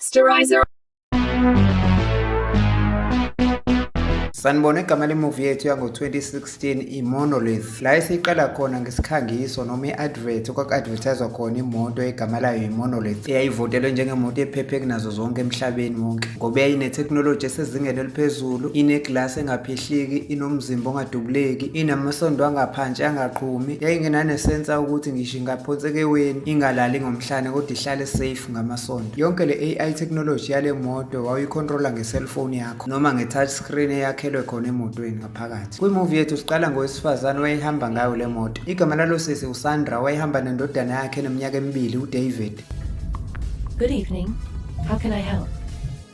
Posterizer. Sanibona, igama lemuvi yethu yango-2016 i-Monolith. La esiqala khona ngesikhangiso noma i-advert okwaku-advertise-wa khona imoto egama layo i-Monolith, eyayivotelwe njengemoto ephephe kunazo zonke emhlabeni wonke ngoba yayinetheknoloji esezingeni eliphezulu, ineglasi engaphihliki, inomzimba ongadubuleki, inamasondo angaphantshi angaqhumi, yayingenanesensa ukuthi ngisho ingaphonseka eweni ingalali ngomhlane kodwa ihlale safe ngamasondo. Yonke le AI technology yale moto wawuyikhontrola nge-cellphone yakho noma nge-touch screen eyakhelwe khona emotweni ngaphakathi. Kwimuvi yethu siqala ngowesifazane owayehamba ngayo le moto. Igama lalo sisi uSandra, wayehamba nendodana yakhe eneminyaka emibili uDavid. Good evening. How can I help?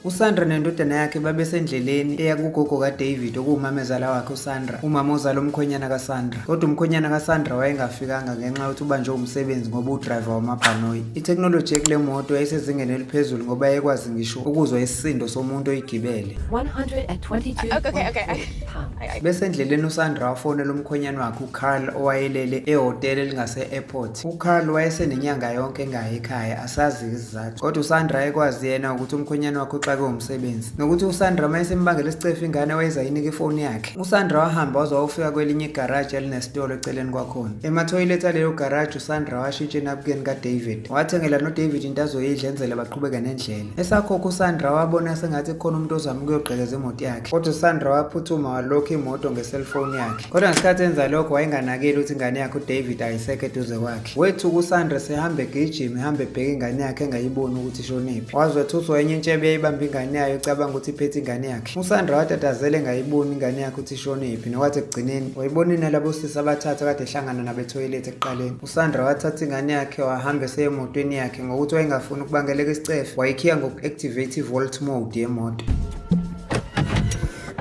USandra nendodana yakhe babesendleleni eya kugogo kaDavid, okuwumamezala wakhe uSandra, umama ozala umkhwenyana kaSandra. Kodwa umkhwenyana kaSandra wayengafikanga ngenxa yokuthi ubanjwe umsebenzi ngoba udrayiva wamabhanoyi. Itheknoloji ekule moto yayisezingeni eliphezulu ngoba yayikwazi ngisho ukuzwa isisindo somuntu oyigibele. 122.4 Okay. pounds. Besendleleni uSandra wafonela umkhwenyana wakhe uCarl owayelele ehhotela elingase-airport. UCarl wayesenenyanga yonke engayi ekhaya, asazi isizathu. Kodwa uSandra ayekwazi yena ukuthi umkhwenyana wakhe uxakwe umsebenzi. Nokuthi uSandra uma esembangela isicefe ingane wayezayinika ifoni yakhe. USandra wahamba waze wayofika kwelinye igaraji elinesitolo eceleni kwakhona. Emathoyilethi alelo garaji uSandra washintsha enabukeni kaDavid. Wathengela noDavid into azoyidla enzele baqhubeke nendlela. Esakhokha uSandra wabona sengathi kukhona umuntu ozama ukuyogqekeza imoto yakhe. Kodwa uSandra waphuthuma walokhu imoto ngeselfoni yakhe. Kodwa ngesikhathi enza lokho wayenganakile ukuthi ingane yakhe uDavid ayisekho eduze kwakhe. Wethuka uSandra sehamba egijima ehamba ebheka ingane yakhe engayiboni ukuthi ishonephi. Waze wethuswa enye intshebe eyayibamba ingane yayo ecabanga ukuthi iphethe ingane yakhe. USandra watatazela engayiboni ingane yakhe ukuthi ishonephi, nokwathi ekugcineni wayibona inalabo sisi abathathu akade ehlangana nabo ethoyilethi ekuqaleni. USandra wathatha ingane yakhe wahamba eseya emotweni yakhe ngokuthi wayengafuni ukubangeleka isicefe, wayikhiya ngoku-activate i-vault mode yemoto.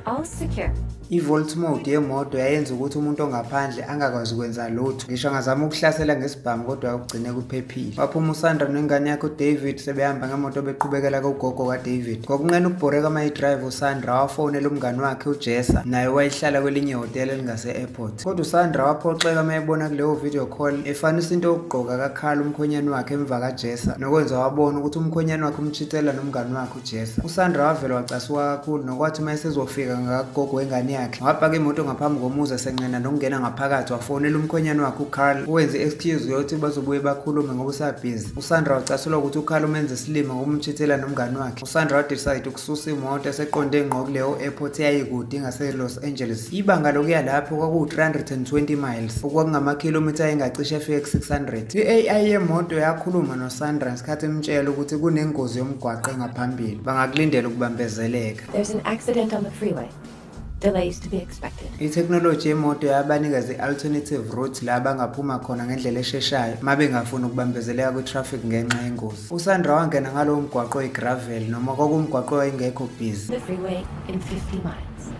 All secure. I-vault mode yemoto yayenza ukuthi umuntu ongaphandle angakwazi ukwenza lutho, ngisho angazama ukuhlasela ngesibhamu kodwa ukugcine kuphephile. Waphuma uSandra nengane yakhe uDavid sebehamba ngemoto beqhubekela kugogo kaDavid. Ngokunqena ukubhoreka uma eyidrayiva uSandra wafonela umngani wakhe uJessa, naye wayehlala kwelinye ihhotela elingase-airport. Kodwa uSandra waphoxeka uma ebona kuleyo video call efanisa into yokugqoka kaCarl umkhwenyane wakhe emva kaJessa, nokwenza wabona ukuthi umkhwenyane wakhe umchithela nomngani wakhe uJessa. USandra wavele wacasuka kakhulu nokwathi uma esezofika ngakagogo wengane yakhe wapaka imoto ngaphambi komuzi esenqena nokungena ngaphakathi, wafonela umkhwenyane wakhe uCarl owenze i-excuse yokuthi bazobuye bakhulume ngoba usabhizi. USandra wacasulwa ukuthi uCarl umenze isilima ngokumchithela nomngani wakhe. USandra wadecide ukususa imoto eseqonde ngqo kuleyo airport eyayikude ingase-Los Angeles. Ibanga lokuya lapho kwakuwu-320 miles, okwakungamakhilomitha ayengacishe efike ku-600. I-AI yemoto yakhuluma noSandra ngesikhathi imtshela ukuthi kunengozi yomgwaqo engaphambili, bangakulindela ukubambezeleka. There's an accident on the freeway. Delays to be expected. Itheknoloji yemoto yabanikeza i-alternative route la bangaphuma khona ngendlela esheshayo uma bengafuni ukubambezeleka kwi-traffic ngenxa yengozi. USandra wangena ngalowo mgwaqo oyi-gravel noma kwakuwumgwaqo owayengekho busy. The freeway in 50 miles.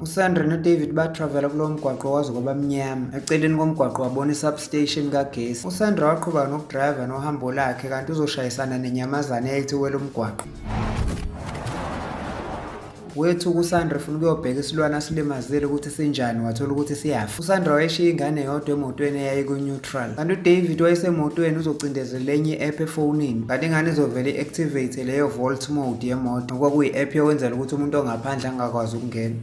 USandra noDavid batravela kulowo mgwaqo waze kwaba mnyama. Eceleni komgwaqo wabona i-substation kagesi. USandra waqhubeka nokudrayiva nohambo lakhe kanti uzoshayisana nenyamazane eyayithi iwela umgwaqo. Wethuka uSandra efuna ukuyobheka isilwane asilimazile ukuthi sinjani, wathola ukuthi siyafa. USandra wayeshiya ingane yodwa emotweni eyayiku-neutral, kanti uDavid wayesemotweni uzocindezela enye i-app efonini, kanti ingane izovele i-activate leyo vault mode yemoto, okwakuyi-app yokwenzela ukuthi umuntu ongaphandle angakwazi ukungena.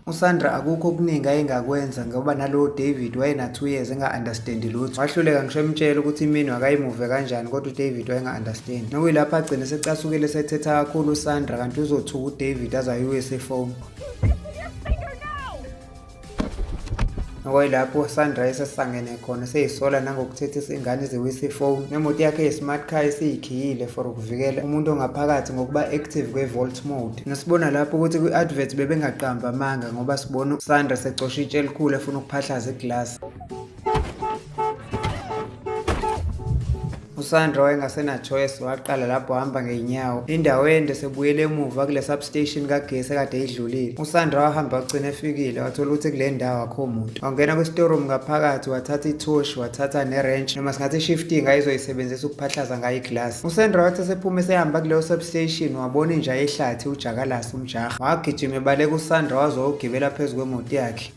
USandra akukho okuningi ayengakwenza ngoba nalowo David wayena-2 years enga-understandi lutho. Wahluleka ngisho emtshela ukuthi iminwe akayimuve kanjani, kodwa uDavid wayenga-understandi. Nokuyilapho agcine secasukile sethetha kakhulu uSandra kanti uzothuka uDavid aze ayiwise ifoni. Nokuyilapho uSandra esesangene khona seyisola nangokuthethisa ingane iziwisa ifoni. Nemoto yakhe eyi-smart car esiyikhiyile for ukuvikela umuntu ongaphakathi ngokuba active kwe-vault mode. Nasibona lapho ukuthi kwi-advert bebengaqambi amanga ngoba sibona uSandra secosha itshe elikhulu efuna ukuphahlaza iglasi. USandra wayengasena-choice, waqala lapho wahamba ngey'nyawo indawo ende sebuyele emuva kule substation kagesi ekade idlulile. USandra wahamba wagcina efikile, wathola ukuthi kule ndawo akho muntu. Wangena kwi-storeroom ngaphakathi, wathatha ithoshi, wathatha ne-wrench noma singathi i-shifting ayizoyisebenzisa ukuphahlaza ngayo iglasi. USandra wathi esephume esehamba kuleyo substation wabona inja yehlathi ujakalasi umjaha. Wagijima ebaleka uSandra waze wayogibela phezu kwemoto yakhe.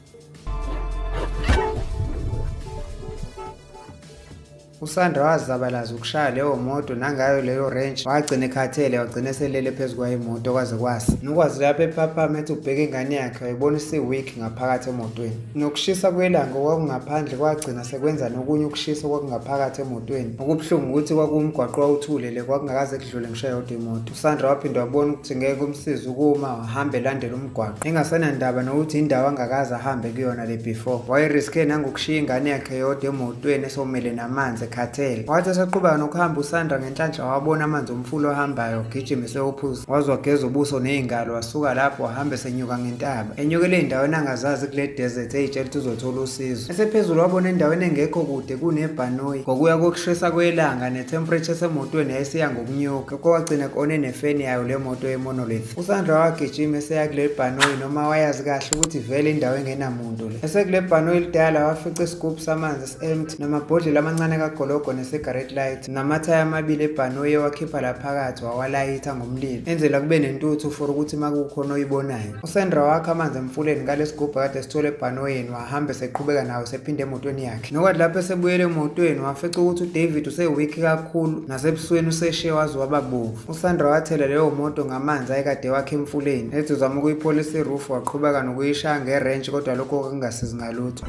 USandra wazabalaza ukushaya leyo moto nangayo leyo wrench, wagcina ekhathele, wagcina eselele phezu kwayo imoto kwaze kwasa. Nokwazi lapho ephaphama ethi ubheka ingane yakhe, wayibona isi-weak ngaphakathi emotweni. Nokushisa kwelanga okwakungaphandle kwagcina sekwenza nokunye ukushisa okwakungaphakathi emotweni. Okubuhlungu ukuthi kwakuwumgwaqo owawuthule le, kwakungakaze kudlule ngisho eyodwa imoto. USandra waphinde wabona ukuthi ngeke kumsize ukuma, wahamba elandela umgwaqo engasenandaba nokuthi indawo angakaze ahambe kuyona le before. Wayeriske nangokushiya ingane yakhe yodwa emotweni esomele namanzi ekhathele. Wathi esaqhubeka nokuhamba uSandra, ngenhlanhla wabona amanzi omfula ohambayo, wagijima eseyophuza. Waze wageza ubuso nezingalo, wasuka lapho wahamba esenyuka ngentaba, enyukela ey'ndaweni angazazi kule desert, ey'tshela ukuthi uzothola usizo. Esephezulu wabona endaweni engekho kude kunebhanoyi. Ngokuya kokushisa kwelanga ne-temperature esemotweni yayisiya ngokunyuka, kwagcina kone nefeni yayo le moto ye-monolith. USandra wagijima eseya kuleli bhanoyi noma wayazi kahle ukuthi vele indawo engenamuntu le. Esekule bhanoyi elidala wafica isigubhu samanzi esi-empty namabhodlela amancane kagologo ne-cigarette light namathaya amabili ebhanoyi ewakhipha la phakathi wawalayitha ngomlilo enzela kube nentuthu for ukuthi uma kukhona oyibonayo. USandra wakha amanzi emfuleni ngalesigubhu akade sithole ebhanoyini, wahamba eseqhubeka nawo sephinde emotweni yakhe. Nokwathi lapho esebuyele emotweni wafica ukuthi uDavid usewiki kakhulu nasebusweni useshe waze waba bomvu. USandra wathela leyo moto ngamanzi ayekade wakhe emfuleni. Ethi uzama ukuyipholisa iroof, waqhubeka nokuyishaya nge-wrench kodwa lokho kwakungasizi ngalutho.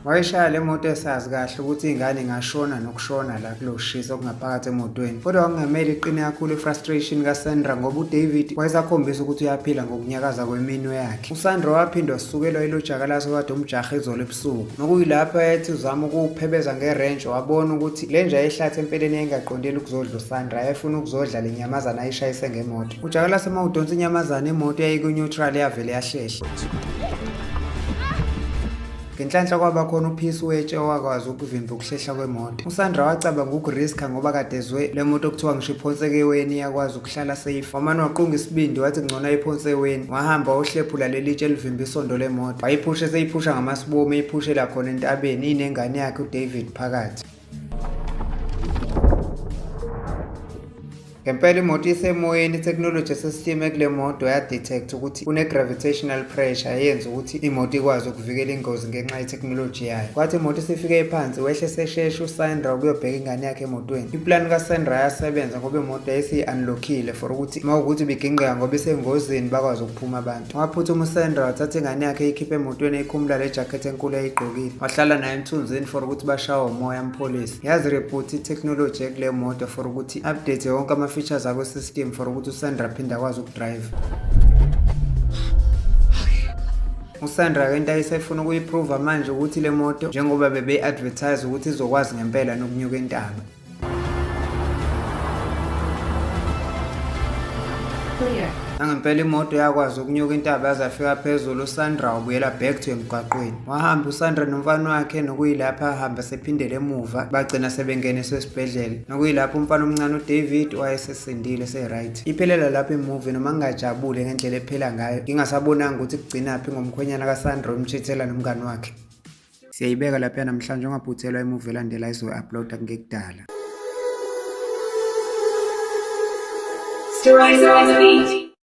Wayishaya le moto esazi kahle ukuthi ingane ingashona nokushona la kulo shisa okungaphakathi emotweni. Kodwa kwakungamele iqine kakhulu i-frustration kaSandra ngoba uDavid wayesakhombisa ukuthi uyaphila ngokunyakaza kweminwe yakhe. USandra waphinde wasukelwa ilo jakalazi okade umjaha izolo ebusuku. Nokuyilapho ethi uzama ukuwuphebeza nge-wrench, wabona ukuthi le nja yehlathi empeleni yayingaqondeli ukuzodla uSandra, yayifuna ukuzodla le nyamazane ayishayise ngemoto. Ujakalase uma udonsa inyamazane, imoto yayiku-neutral yavele yahlehla. Ngenhlanhla kwaba khona uphisi wetshe owakwazi ukuvimba ukuhlehla kwemoto. USandra wacabanga ukuriska ngoba kade ezwe le moto kuthiwa ngisho iphonseke eweni iyakwazi ukuhlala safe. Wamane waqunga isibindi wathi kungcono ayiphonse eweni. Wahamba wahlephula leli tshe elivimba isondo lemoto. Wayiphusha eseyiphusha ngamasibomu eyiphushela khona entabeni inengane yakhe uDavid phakathi. Ngempela imoto isemoyeni, ithekhinoloji esystem ekule moto ya-detect ukuthi kune-gravitational pressure eyenza ukuthi imoto ikwazi ukuvikela ingozi ngenxa yethekhinoloji yayo. Kwathi imoto isifike phansi, wehle seshesha uSandra ukuyobheka ingane yakhe emotweni. Iplani kaSandra yasebenza ngoba imoto yayisiyi-unlockile for ukuthi uma kuwukuthi ibigingqika ngoba isengozini bakwazi ukuphuma abantu. Waphuthuma uSandra wathatha ingane yakhe eyikhipha emotweni eyikhumula le jacket enkulu ayigqokile. Wahlala nayo emthunzini for ukuthi bashawe umoya ampholise. Yazi-reboot ithekhinoloji ekule moto for ukuthi update wonke ama-features akwe-system for ukuthi uSandra aphinde akwazi ukudrive. USandra ke into ayisefuna ukuyiprova manje ukuthi le moto njengoba bebe-advertise ukuthi izokwazi ngempela nokunyuka intaba. Clear. Nangempela imoto yakwazi ukunyuka intaba yaze yafika phezulu. USandra wabuyela back to emgwaqweni. Wahamba uSandra nomfana wakhe nokuyilapho ahamba sephindele emuva, bagcina sebengeniswe esibhedlela nokuyilapho umfana omncane uDavid wayesesindile se-right. Iphelela lapho imuvi noma ngingajabule ngendlela ephela ngayo, ngingasabonanga ukuthi kugcinaphi ngomkhwenyana kaSandra omchithela nomngani wakhe. Siyayibeka lapha namhlanje, ungaphuthelwa imuvi elandela izoyi-uploada kungekudala. Stories on the beat.